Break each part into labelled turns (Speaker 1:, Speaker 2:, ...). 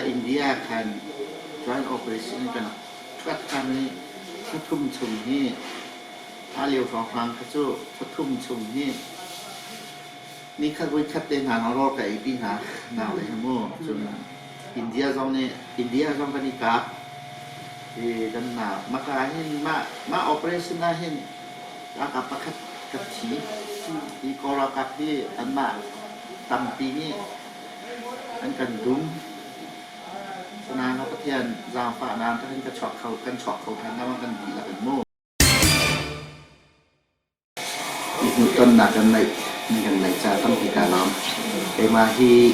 Speaker 1: India khan joint operation kan ṭhuat ṭhan i thla thum chung hi kha lio hrawnghrang kha cu thla thum chung hi nikhat voikhat te hna rawl ka eipi hna nau le he mu. Cun India zong nih India zong kan i kap i kan maka hin mah mah operation ah hin ralkap pakhat kan thi. Hi Kawl ralkap hi anmah tampi nih an kan dum. Sanain Pathian zaangfahnak kan ka chuak kho kan chuak kho ṭhan na kan dihlak in mu. I hmuhtonnak kan neih kan neih ca tampi kaa lawm. Keimah hi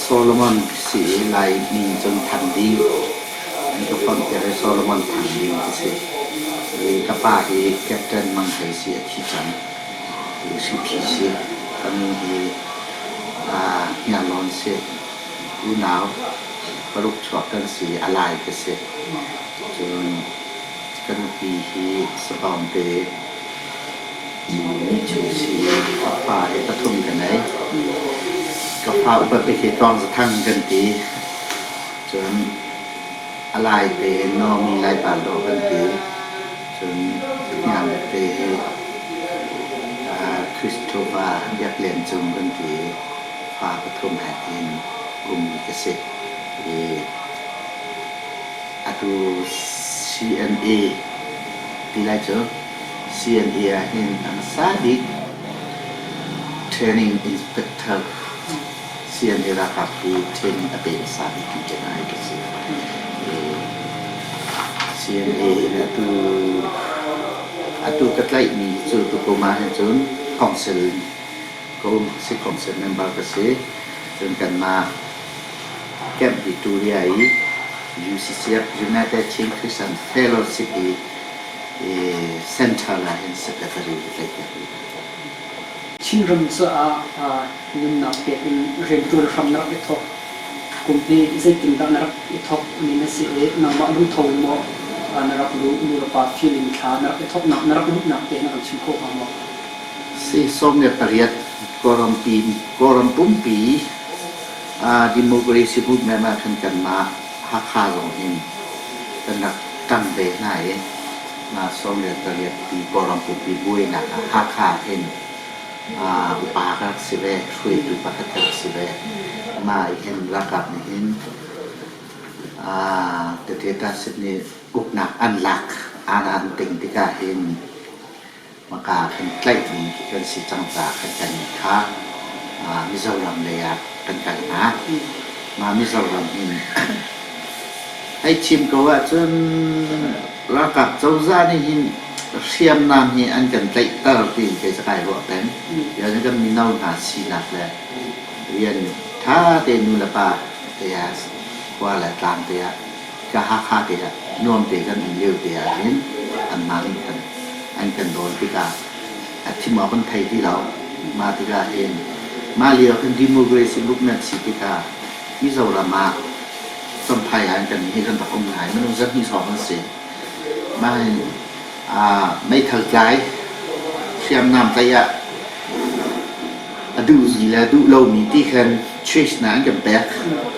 Speaker 1: Solomon si i Lai min cun Thang Ding an ka fonh piak i Solomon Thang Ding ka si. I ka pa hi Captain Mang Hlei si a thi cang. I Hriphi si. Ka nu hi Hniarlawn si. Unau paruk chuak kan si. A lai ka si. Cun ka nupi hi Sabawngte Michu si i ka fa hi pathum ka nei. Ka fa upa bik hi Tluang Zathang kan ti. Cun a lai te Naomi Laipa dawh kan ti. Cun hniang te hi Christopher Biak Lian Cung kan ti i fa pathum he tiin ummi ka si. I atu CNA ti lai cu CNA ah hin a hmasa bik training inspector CNA ralkap hi training a pe hmasa bik tu te hna hi ka si. CNA in atu atu ka tlaihmi cu tukum ah hin cun council ka um si council member ka si. Cun kanmah Camp Victoria i UCCF United Chin Christian Fellowship i center ah hin secretary ka tlaih piak rih hna.
Speaker 2: Chinram caah nunnak pek in rianṭuan hram na rak i thawk. Kum hi zeitindah na rak i thawk mi na si i nangmah lungtho in maw na rak luh, nu le pa feeling thla na rak i thawknak, na rak luhnak te na kan chim kho hnga maw?
Speaker 1: Si 18 Kawlram pumpi democracy movement ah khan kanmah Hakha zong hin kan rak ṭang ve hna i 18 ti Kawlram pumpi buainak ah Hakha hin upa ka rak si ve, hruaitu pakhat ka rak si ve. Mah hin ralkap nih hin Tete nih uknak an lak an an ting tikah hin Maka kan tlaihmi khi kan si cang caah kan kan kha Mizoram lei ah kan kal hna. Mah Mizoram hin hei chim ko ahcun ralkap cozah nih hin hriamnam hi an kan tlaihter ti kei cu kai ruah peng. Rian kan mino hna sinak le rian ṭha tein nu le pa te ah khua le tlang te ah ka Hakha te ah nuam te kan um lio te ah hin anmah nih khan an kan dawn tikah a thim awk an thei ti lo. Mah tikah hin mah lio kan democracy movement si tikah Mizoram ah Champhai ah kan hi kan rak um ngai minung zahnih hrawng an si. Mah hin meithal tlai hriamnam tlai ah a duhmi le duh lomi ti khan choice na an kan pek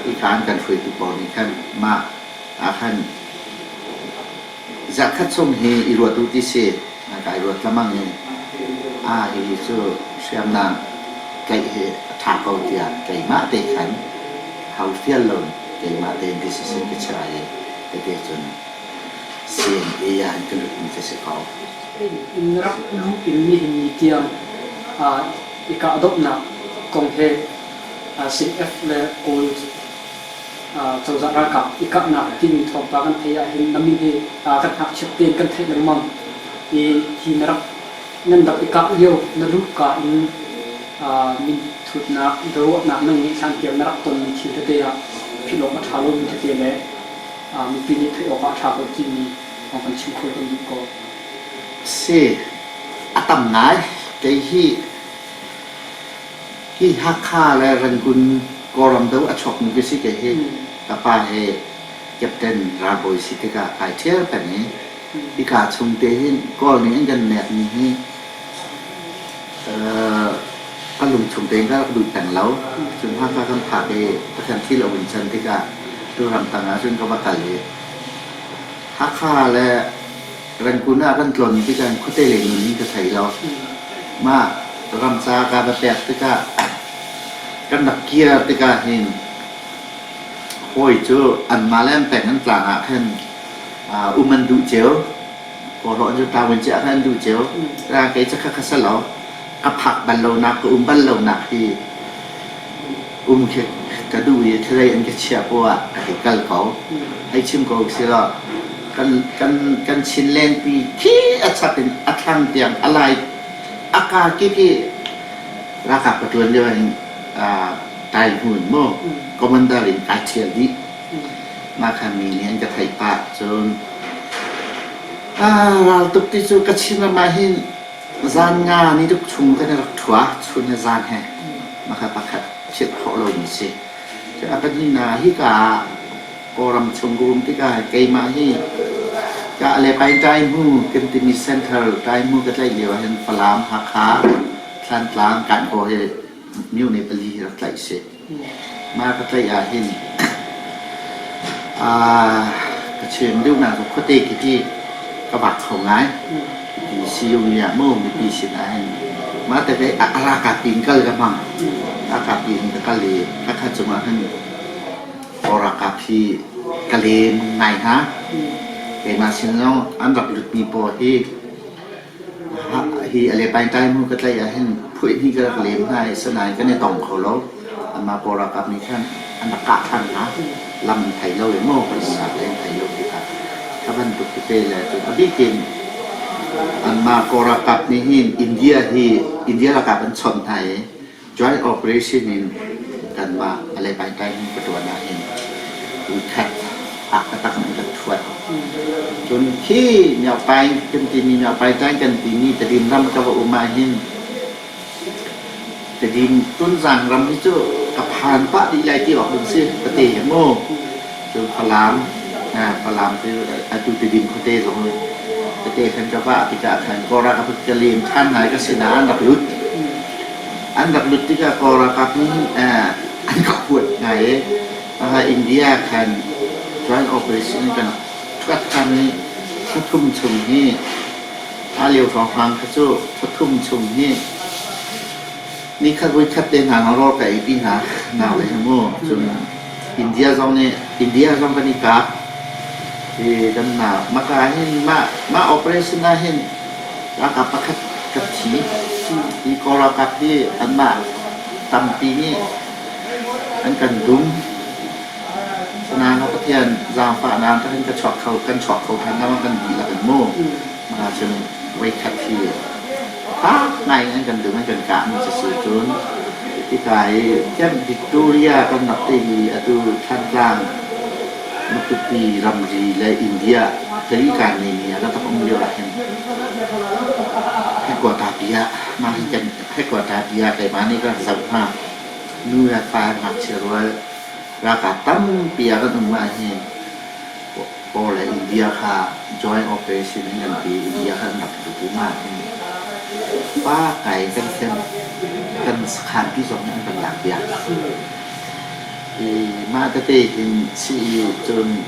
Speaker 1: ti kha an kan hruaitu pawl nih khan mah ah khan Zarhkhat chung hi i ruat u ti si. Kai ruat lengmang i aa hihi cu hriamnam tlaih hi a ṭha ko tiah keimah te khan hau fial lo keimah tein decision ka chia i tete cun CNA ah hin ka lutmi cu si ko.
Speaker 2: In rak luh in nihin ni tiang i kahdohnak kong he CNF le Kawl cozah ralkap i kahnak timi thawngpang kan theih ahhin na min hi kan ngakchiat tein kan theih lengmang i hi na rak nan rak i kah lio na luhka in min thutnak biaruahnak na ngeih hlan tiang na rak tonmi thil tete ah philh awk a ṭha lomi tete le mipi nih theih awk ah a ṭha ko timi kong kan chim kho kan duh ko.
Speaker 1: Si a tam ngai kei hi Hi Hakha le Rangoon Kawlram do a chuakmi ka si kei hi ka pa he captain ralbawi si tikah kai ṭhial peng i hika chung te hin Kawl nih an kan nekmi hi. Ka lungchung tein ka rak duh peng lo. Cun Hakha kan phak i Pathian thil a hun can tikah tu ramtang ah cun ka va kal i Hakha le Rangoon ah kan tlawn tikah khuate lei nun in ka thei lo. Mah ramca ka va pek tikah kan rak kir tikah hin hawi cu anmah le an peng an tlang ah khan um an duh cio. Kawlrawn cu tawin ciah khan an duh cio. Kei cu kha kha si lo. Ka phak bal lonak, ka um bal lonak hi um khi ka duh i thilei an ka chiah poah ah ka hei kal ko. Hei chim ko si law kan kan kan Chinland pi khi a chak in a thlang tiang a lai a ka kip hi ralkap ka ṭuan lio hin tai hmun mu commander in kai ṭhial dih. Mah kha mi nih an ka theih pah cun raltuk ti cu ka chim ah hin zan nga ni duk chung kan i rak ṭhua chun he zan he mah kha pakhat philh khawh lomi si. Cun a pahnihnak hika ah Kawlram chung ka um tikah keimah hi ka le pai ṭai hmu kan timi central ṭai hmu ka tlaih lio ah hin Falam, Hakha, Thlantlang, Kankaw hi myone pali hi rak tlaih si. Mah ka tlaih ah hin ka chim duhnak cu khuate kip hi ka vak kho ngai. Mipi siyung ah mu mipi sin ah hin mah te a ralkap in kal ka hmang. Ralkap in ka kal i khakha cungah hin Kawl ralkap hi ka lem ngai hna. Keimah sin zong an rak lutmi pawl hi Hi a lepaintai mu ka tlaih ahhin phuih hnih ka rak lem hna i asinain kan i tong kho lo. Anmah Kawl ralkap nih khan an rak kah ṭhan hna. Lam an thei lo i maw kan umnak le an thei lo tikah kha bantuk tete le cun a bik in anmah Kawl ralkap nih hin India hi India ralkap an chawnh hna i Joint operation in kanmah a lepaintai hmun ka ṭuan ahhin uikhat a taktak in kan ṭhuat. Cun khi Myaopai kan timi Myaopai kan timi Tedim ram ka va um ahhin Tedim Tunzang ram hi cu ka phan pah dih lai ti awk ding si pate hi mu. Cun Falam, Falam cu atu Tedim khuate zong tete khan ka vah tikah khan Kawlra ka ka lem ṭhan hna i ka sinah an rak lut. An rak lut tikah Kawl ralkap nih an ka huat hna i India khan joint operation kan ṭhuat ṭhan i thla thum chung hi a lio hrawnghrang kha cu thla thum chung hi nikhat voikhat te hna rawl ka ei pi hna nau le he mu cun India zong nih India zong kan i kap hi damnak maka hin mah mah operation ah hin Ralkap pakhat kan thi. Hi Kawl ralkap hi anmah tampi nih an kan dum. Sanain Pathian zaangfahnak kan ka chuak kho kan chuak kho ṭhan na kan dihlak in mu. Mah cun voikhat hi fak ngai in an kan dum an kan kah mi cu si cun hika i Camp Victoria kan rak ti hi atu Thantlang Matupi ramri le India tarikan neimi ah rak um lio ah hin headquarter pi ah mah hi kan headquarter pi ah keimah nih ka rak zoh hna. Nu le fa ngakchia rual ralkap tampi ah kan um ah hin Kawl le India kha joint operation in kan ti India kha an rak tu ma hin pa kai kan khen kan sakhan pi zong nih an kan lak piak. Mah tete hin si cun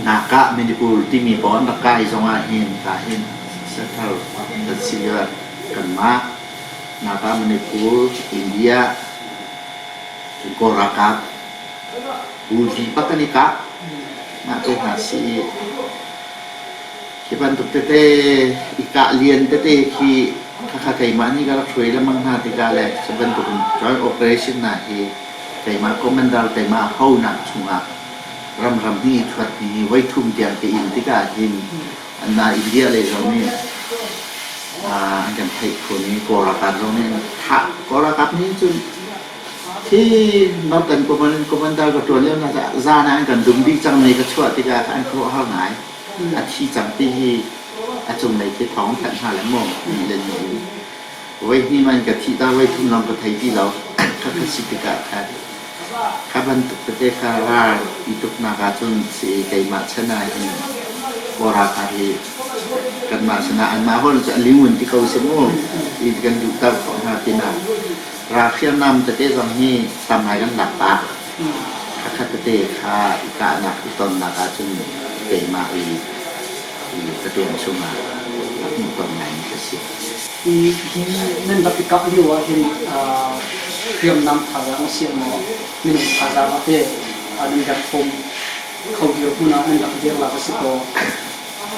Speaker 1: Nakah Manipur timi pawl an rak kai zongah hin ka hin central kan si lio ah kanmah Nakah Manipur India cun Kawl ralkap bupi bak kan i kah. Mah te hna si i Hi bantuk tete i kah lian tete khi khakha keimah nih ka rak hruai lengmang hna tikah le cu bantuk in joint operation hna hi keimah commander keimah honak chungah ramram hi i thuat mi hi voithum tiang ka in tikah hin anmah India lei zong nih an kan theih khun i Kawl ralkap zong nih thah Kawl ralkap nih cun Hi Northern Commander ka ṭuan lio hna zan ah an kan dum dih cang mei ka chuah tikah an khuaruahhar ngai. A thi cang ti hi a cunglei khi thawng thanh hna le maw ni le ni in. Voi hnih man ka thih ta voi thum lawng ka thei ti lo. Kha ka si tikah khan kha bantuk tete kha ral i tuknak ahcun si keimah chan ah hin Kawl ralkap hi Kanmah sinah anmah holh cu a lingun ti ko si mu. I kan duhter khawh hna pinah ral hriamnam tete zong hi tam ngai kan lak pah. Khakhat tete kha i kahnak i tonnak ahcun keimah i ka ṭuan chungah a hmuhton ngaimi ka si.
Speaker 2: Hi nan rak i kah lio ahhin hriamnam thazaang a si maw minung thazaang ah teh nan rak bawm kho dirhmun ah nan rak dir lak a si kaw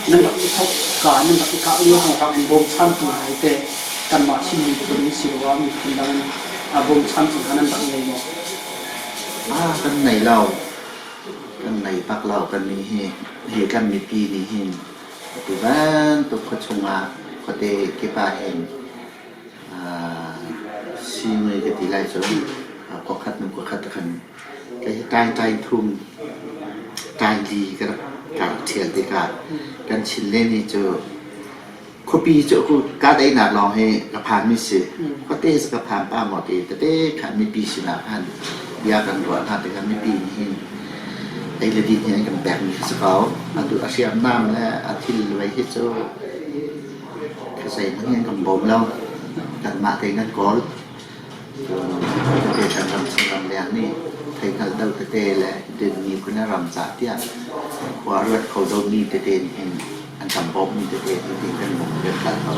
Speaker 2: nan rak i thawk ka nan rak i kah lio hrawnghrang in bawmchantu hna hi teh kanmah Chin miphun in siloah miphun dang in bawmchantu hna nan rak ngei maw?
Speaker 1: Ah, kan nei lo. Kan nei bak lo. Kan nih hi hi kan mipi nih hin atu bantuk khua chungah khuate kip ah hin sii ka ti lai cu khua khat hnu khua khat khan kei hi tai tai thum tai li ka rak ka rak ṭhial tikah kan Chinland hi cu khuapi cu kahdaihnak lawng hi ka phanmi si. Khuate ka phan pa maw ti tete khan mipi sinah khan bia kan ruah hna tikah mipi nih hin ei le din hi an kan pekmi khi si ko. Atu a hriamnam le a thil vei hi cu zeihmanh in kan bawm lo. Kanmah tein kan kawl. Tete kan ram chung ramleng nih theihngalh do tete le din miphun le ram cah tiah khua ruat kho domi tete nih hin an kan bawmhmi tete hi tin kan bawm kan kal ko.